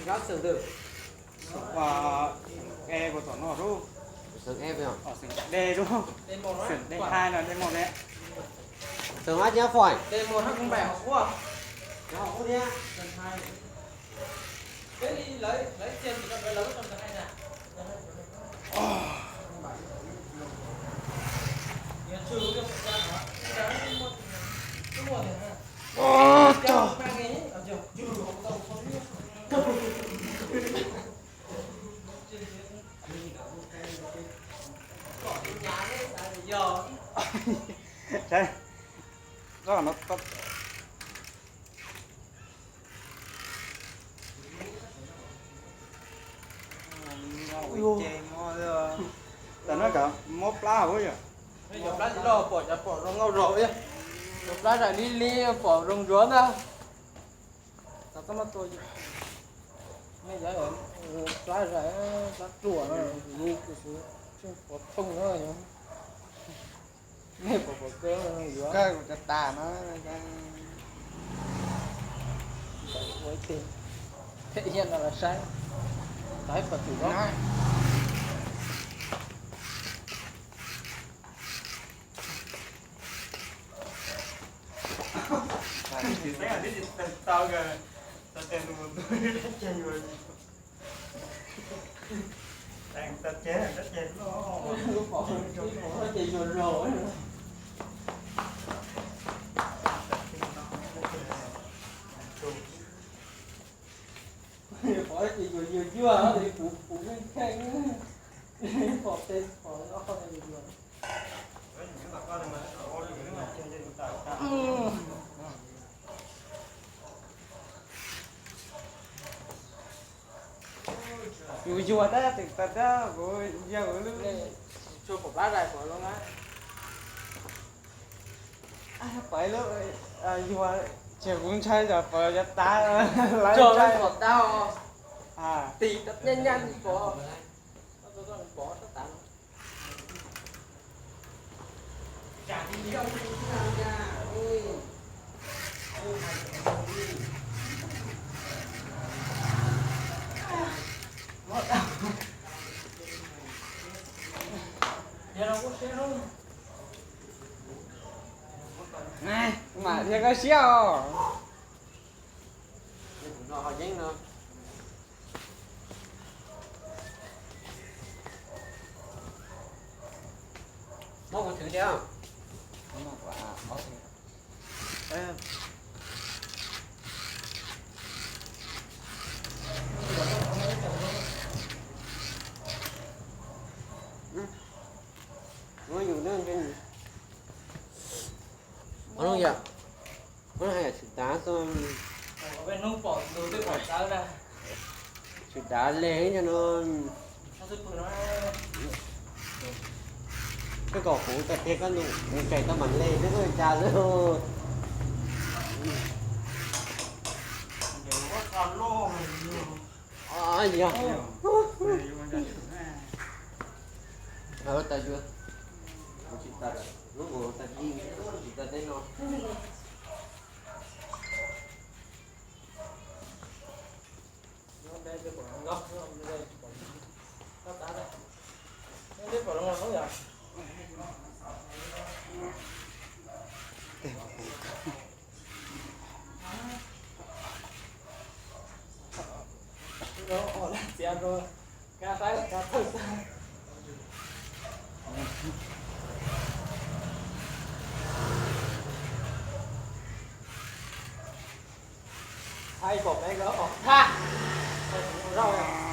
Xeem Eb puas tom no lub? Xeem Eb, xeem D lub. Xeem D hai no D một ne. Xeem Eb nyob phoj. Tam no muab plab hauv yom. Cov plab tsis loj pom, cov pom zoo nkauj zog, cov plab zais li li pom zoo ntsuav ntag. Tau txob mab tua, nej cov plab zais, plab ruam no, kuv xav pov thooj no. Nej pom pom kawg yuav. Kawg kuv cov tas no. Ua ib teg thiab, no los saib, saib pom twm no. Pom ces yuag yuag yuag, kuv kuv yeej kheej, pom tes pom ob qho yuag yuag. Yus yuag tab tseem tas tab kuv yawg lub. Tsuas pom plab zais pom zoo na. Pom lub yuag, ces kuv ntshai tsam pom cov tav lawv ntshai. Pom tau, tis nyab nyab pom, pom tab tav no. Mam thiab koj siab os. Muab kuv thwv thiab. Muab yus, muab yam, muab hais yam tsis dav xwb. Tsis dav le no. Koj kom kuv tag kiag koj nug kuv tseem tau mam le twb ua cas lawm. Yog, tas yuav, tsis tas, lub mus tas di, tsis tas tej no. Hais kom me nkawd os thaj, hais kom zauj.